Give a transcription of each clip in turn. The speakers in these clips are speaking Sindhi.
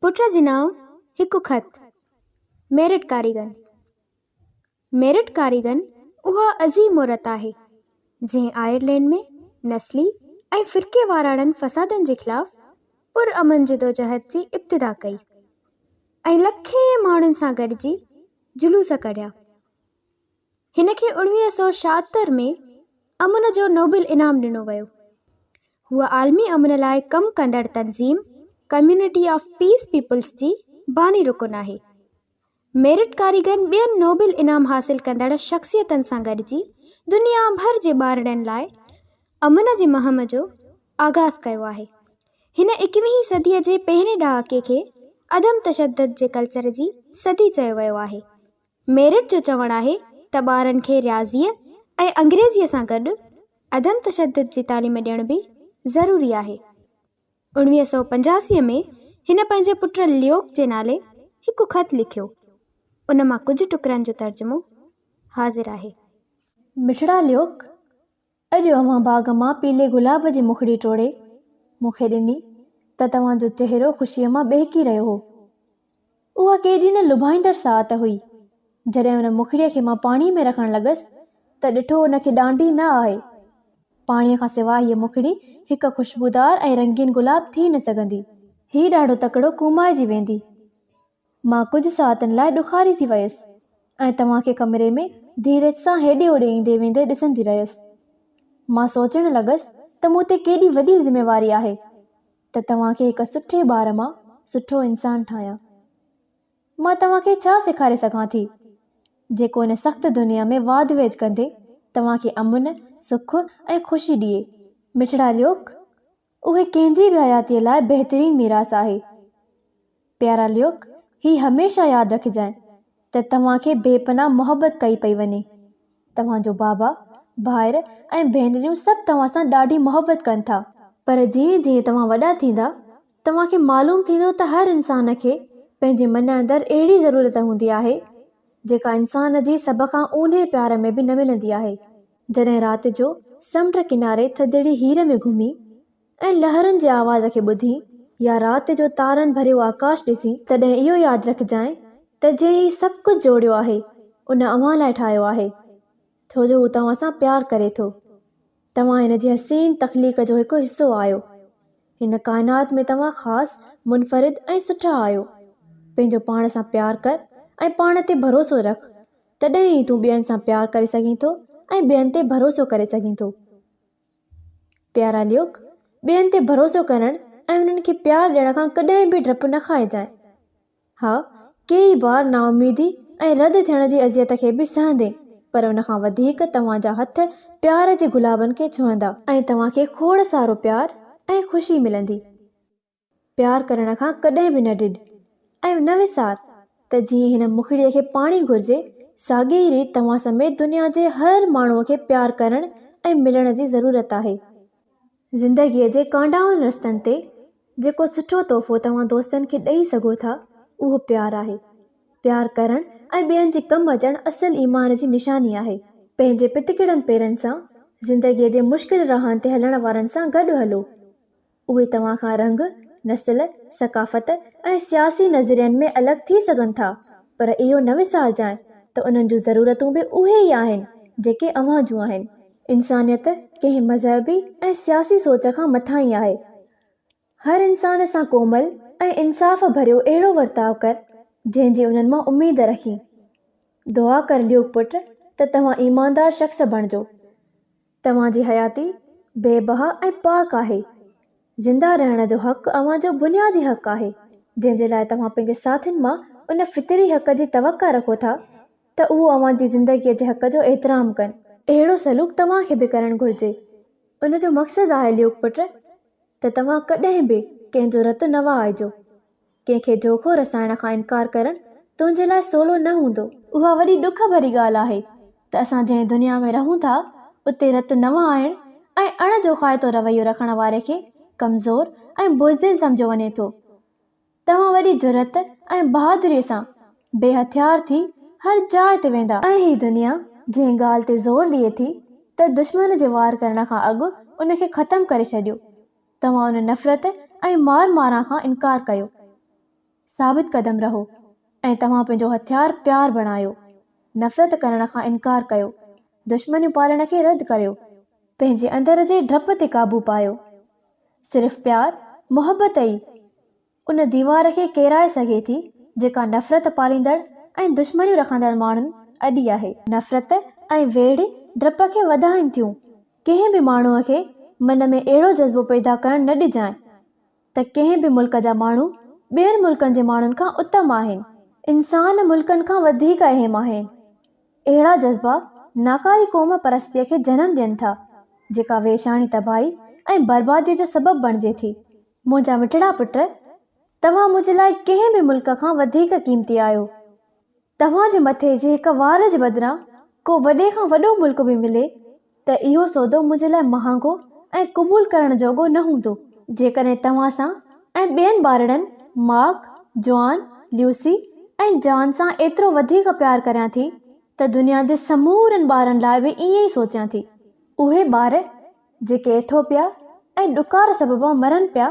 پٽ جي نانء هڪ خط، ميرٽ ڪاريگن ميرٽ ڪاريگن اها عظيم عورت آهي، جنهن آئرلينڊ ۾ نسلي ۽ فرقيواراڻن فسادن جي خلاف پرامن جدوجهد جي ابتدا ڪئي ۽ لکين ماڻهن سان گڏجي جلوس ڪڍيا. هن کي 1976 ۾ امن جو نوبل انعام ڏنو ويو. هوء عالمي امن لاء ڪم ڪندڙ تنظيم ڪميونٽي آف پيس پيپلز جي باني رڪن آهي. ميرٽ ڪاريگن ٻين نوبل انعام حاصل ڪندڙ شخصيتن سان گڏجي دنيا ڀر جي ٻارڙن لاء امن جي مهم جو آغاز ڪيو آهي. هن ايڪويهين صديء جي پهرين ڏهاڪي کي عدم تشدد جي ڪلچر جي صدي چيو ويو آهي. ميرٽ جو چوڻ آهي ته ٻارن کي رياضيء ۽ انگريزيء سان گڏ عدم تشدد جي تعليم ڏيڻ به ضروري آهي. 1985 ۾ هن پنهنجي پٽ ليوڪ جي نالي هڪ خط لکيو. ان مان ڪجهه ٽڪرن جو ترجمو حاضر آهي. مٺڙا ليوڪ، اڄ اوهان باغ مان پيلي گلاب جي مکڙي ٽوڙي مون کي ڏني ته توهان جو چهرو خوشيء مان ٻهڪي رهيو هو. اها ڪيڏي نه لڀائيندڙ ساعت هئي، جڏهن ان مکڙيء کي مان پاڻيء ۾ رکڻ لڳس ته ڏٺو ان کي ڏانڊي نه آهي. پاڻيء کان سواء هيء مکڙي هڪ خوشبودار ۽ رنگين گلاب ٿي نه سگهندي. هيء ڏاڍو تڪڙو ڪومائجي ويندي. مان ڪجهه ساعتن لاء ڏکاري ٿي ويس ۽ توهان کي ڪمري ۾ ڌيرج سان هيڏي هوڏي ايندي ويندي ڏسندي رهيس. مان سوچڻ لڳس ته مون تي ڪيڏي وڏي ذميواري آهي. ته توهان کي هڪ سٺي ٻار مان سٺو انسان ٺاهيان. مان توهان کي ڇا سيکاري سگهان ٿي، جيڪو هن سخت دنيا ۾ واڌ ويجهه ڪندي توهان کي امن، سک ۽ خوشي ڏئي. مٺڙا ليوڪ، اهي ڪنهن جي به حياتيء لاء بهترين ميراث آهي. پيارا ليوڪ، هي هميشه ياد رکجانء ته توهان کي بي پناهه محبت ڪئي پئي وڃي. توهان جو بابا، ڀائر ۽ ڀينريون سڀ توهان سان ڏاڍي محبت ڪن ٿا. پر جيئن جيئن توهان وڏا ٿيندا، توهان کي معلوم ٿيندو ته هر انسان کي پنهنجي من اندر اهڙي ضرورت هوندي آهي، جيڪا انسان جي سڀ کان اونهي پيار ۾ به نه ملندي آهي. جڏهن رات جو سمنڊ ڪناري ٿڌڙي هير ۾ گهمي ۽ لهرن جي آواز کي ٻڌين يا رات جو تارن ڀريو آڪاش ڏسين، تڏهن اهو ياد رکجانء ته جنهن هي سڀ ڪجهه جوڙيو آهي، ان اوهان لاء ٺاهيو آهي، ڇو جو هو توهان سان پيار ڪري ٿو. توهان هن جي حسين تخليق جو هڪ حصو آهيو. هن ڪائنات ۾ توهان خاص، منفرد ۽ سٺا آهيو. پنهنجو پاڻ سان پيار ڪر ۽ پاڻ تي ڀروسو رک، تڏهن ئي تون ٻين سان پيار ڪري سگهين ٿو ۽ ٻين تي ڀروسو ڪري سگهين ٿو. پيارا ليوڪ، ٻين تي ڀروسو ڪرڻ ۽ انهن کي پيار ڏيڻ کان ڪڏهن به ڊپ نه کائجانء. ها، ڪيئي بار نااميدي ۽ رد ٿيڻ جي اذيت کي به سهندين، پر ان کان وڌيڪ توهان جا هٿ پيار جي گلابن کي ڇهندا. ۽ توهان کي کوڙ سارو پيار ۽ خوشي ملندي. پيار ڪرڻ کان ڪڏهن به نه ڊڄ ۽ نه وسار ته جيئن هن مکڙيء کي پاڻي گهرجي، ساڳي ئي ريت توهان سميت دنيا جي هر ماڻهوء کي پيار ڪرڻ ۽ ملڻ جي ضرورت آهي. زندگيء جي ڪانڊاون رستن تي جيڪو سٺو تحفو توهان دوستن کي ڏئي سگهو ٿا، اهو پيار آهي. پيار ڪرڻ ۽ ٻين جي ڪم اچڻ اصل ايمان جي نشاني آهي. پنهنجي پتڪڙن پيرن سان زندگيء جي مشڪل راهن تي هلڻ وارن سان گڏ هلو. اهي توهان کان رنگ، نسل، ثقافت ۽ سياسي نظرين ۾ الڳ ٿي سگهن ٿا، پر اهو نه وسارجانء ته انهن جون ضرورتون به اهي ئي آهن، جيڪي اوهان جون آهن. انسانيت ڪنهن مذهبي ۽ سياسي سوچ کان مٿانهين آهي. هر انسان سان ڪومل ۽ انصاف ڀريو اهڙو ورتاء ڪر، جنهن جي انهن مان اميد رکين. دعا ڪر ليوڪ پٽ ته توهان ايماندار شخص بڻجو. توهان جي حياتي بي بها ۽ پاڪ آهي. زنده رهڻ جو حق اوهان جو بنيادي حق آهي، جنهن جي لاء توهان پنهنجي ساٿين مان ان فطري حق جي توقع رکو ٿا ته اهو اوهان جي زندگيء جي حق جو احترام ڪن. اهڙو سلوڪ توهان کي به ڪرڻ گهرجي. ان جو مقصد آهي ليوڪ پٽ ته توهان ڪڏهن به ڪنهن جو رت نه وهائجو. ڪنهن کي جوکو رسائڻ کان انڪار ڪرڻ تنهنجي لاء سولو نه هوندو. اها وڏي ڏک ڀري ڳالهه آهي ته اسان جنهن دنيا ۾ رهون ٿا، اتي رت نه وهائڻ ۽ اڻ جوکائتو رويو رکڻ واري کي ڪمزور ۽ بزدل سمجهيو وڃي ٿو. توهان وڏي جرئت ۽ بهادريء سان بي هٿيار ٿي هر جاء تي ويندا ۽ هي دنيا جنهن ڳالهه تي زور ڏئي ٿي ته دشمن جي وار ڪرڻ کان اڳ ان کي ختم ڪري ڇڏيو. توهان ان نفرت ۽ مار ماران کان انڪار ڪيو. ثابت قدم رهو ۽ توهان پنهنجو هٿيار پيار بڻايو. نفرت ڪرڻ کان انڪار ڪيو. دشمنيون پالڻ کي رد ڪريو. پنهنجي اندر جي ڊپ تي قابو پايو. صرف پيار، محبت ئي ان ديوار کي ڪيرائي سگهي ٿي جيڪا نفرت پاليندڙ ۽ دشمنيون رکندڙ ماڻهن اڏي آهي. نفرت ۽ ويڙهه ڊپ کي وڌائين ٿيون. ڪنهن به ماڻهوء کي من ۾ اهڙو جذبو پيدا ڪرڻ نه ڏجانء ته ڪنهن به ملڪ جا ماڻهو ٻين ملڪن جي ماڻهن کان اتم آهن. انسان ملڪن کان وڌيڪ اهم آهن. اهڙا جذبا ناڪاري قوم پرستيء کي جنم ڏين ٿا، جيڪا وحشاڻي تباهي ۽ برباديء جو سبب بڻجي ٿي. منهنجا مٺڙا پٽ، توهان منهنجي لاء ڪنهن به ملڪ کان وڌيڪ قيمتي آهيو. توهان جي مٿي جي هڪ وار جي بدران ڪو وڏي کان وڏو ملڪ به ملي ته اهو سودو منهنجي لاء مهانگو ۽ قبول ڪرڻ جوڳو نه هوندو. جيڪڏهن توهان سان ۽ ٻين ٻارڙن مارڪ، جوآن، ليوسي ۽ جان سان ايترو وڌيڪ پيار ڪريان ٿي ته دنيا جي سمورن ٻارن لاء به ائين ئي سوچيان ٿي. اهي ٻار جيڪي ايٿوپيا ۽ ڏڪار سببان مرن پيا،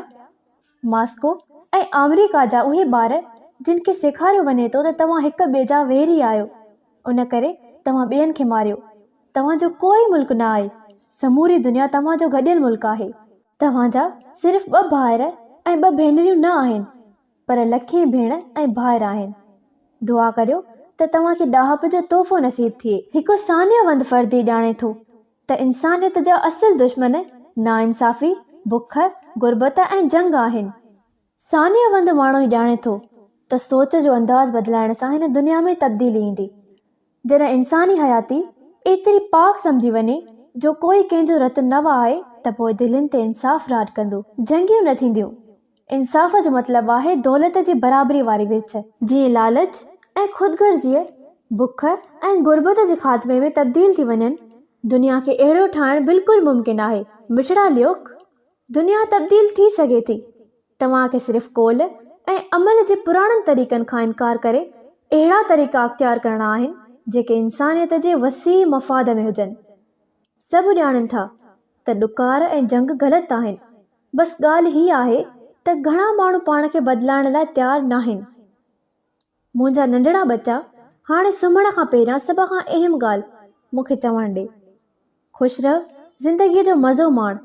ماسڪو ۽ آمريڪا جا اهي ٻار جن کي سيکاريو وڃي ٿو ته توهان هڪ ٻئي جا ويري آهيو ان ڪري توهان ٻين کي ماريو. توهان جو ڪوئي ملڪ نه آهي، سموري دنيا توهان جو گڏيل ملڪ آهي. توهان جا صرف ٻه ڀائر ۽ ٻه ڀينريون نه آهن پر لکين ڀيڻ ۽ ڀائر آهن. دعا ڪريو ته توهان کي ڏاهپ جو تحفو نصيب ٿئي. هڪ ثانيه وند فرد ئي ڄاڻي ٿو ته انسانيت جا اصل دشمن ناانصافي، بک، غربت ۽ جنگ آهن. ثانيه وند ماڻهو ئي ڄاڻي ٿو ته سوچ جو انداز بدلائڻ سان هن دنيا ۾ تبديلي ايندي. جڏهن انساني حياتي ايتري پاڪ سمجهي وڃي جو ڪوئي ڪنهن جو رت نه وهائي ته پوء دلين تي انصاف راڄ ڪندو. جنگيون نه ٿينديون. انصاف جو مطلب آهي دولت جي برابري واري ورڇ. جيئن لالچ ۽ خود غرضيء، بک ۽ غربت جي خاتمي ۾ تبديل ٿي وڃن، دنيا کي اهڙو ٺاهڻ بلڪل ممڪن آهي. مٺڙا ليوڪ، دنيا تبديل ٿي سگهي ٿي، توهان کي صرف قول ۽ عمل جي پراڻن طريقن کان انڪار ڪري اهڙا طريقا اختيار ڪرڻا آهن، جيڪي انسانيت جي وسيع مفاد ۾ هجن. سڀ ڄاڻن ٿا ته ڏڪار ۽ جنگ غلط آهن، بس ڳالهه هي آهي ته گهڻا ماڻهو پاڻ کي بدلائڻ لاء تيار ناهن. منهنجا ننڍڙا ٻچا، هاڻي سمهڻ کان پهريان سڀ کان اهم ڳالهه مون کي چوڻ ڏي. خوش رهه، زندگيء جو مزو ماڻ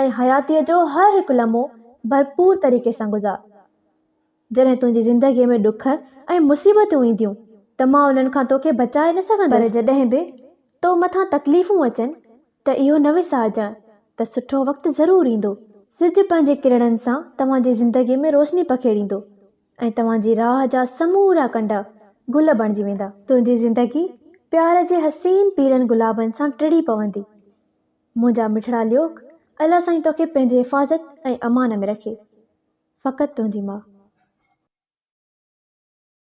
۽ حياتيء جو هر هڪ لمحو ڀرپور طريقي سان گذار. جڏهن تنهنجي زندگيء ۾ ڏک ۽ مصيبتون اينديون ته مان انهن کان توکي بچائي نه سگهندس. پر جڏهن به تو مٿان تڪليفون اچن ته اهو نه وسارجانء ته سٺو وقت ضرور ايندو. سج پنهنجي ڪرڻن سان توهان جي زندگيء ۾ روشني پکيڙيندو ۽ توهان جي راهه جا سمورا ڪنڊا گل بڻجي ويندا. تنهنجي زندگي پيار جي حسين پيلن گلابن سان ٽڙي پوندي. منهنجا مٺڙا ليوڪ، الله سائين توکي پنهنجي حفاظت ۽ امان ۾ رکي. فقط تنهنجي ماء.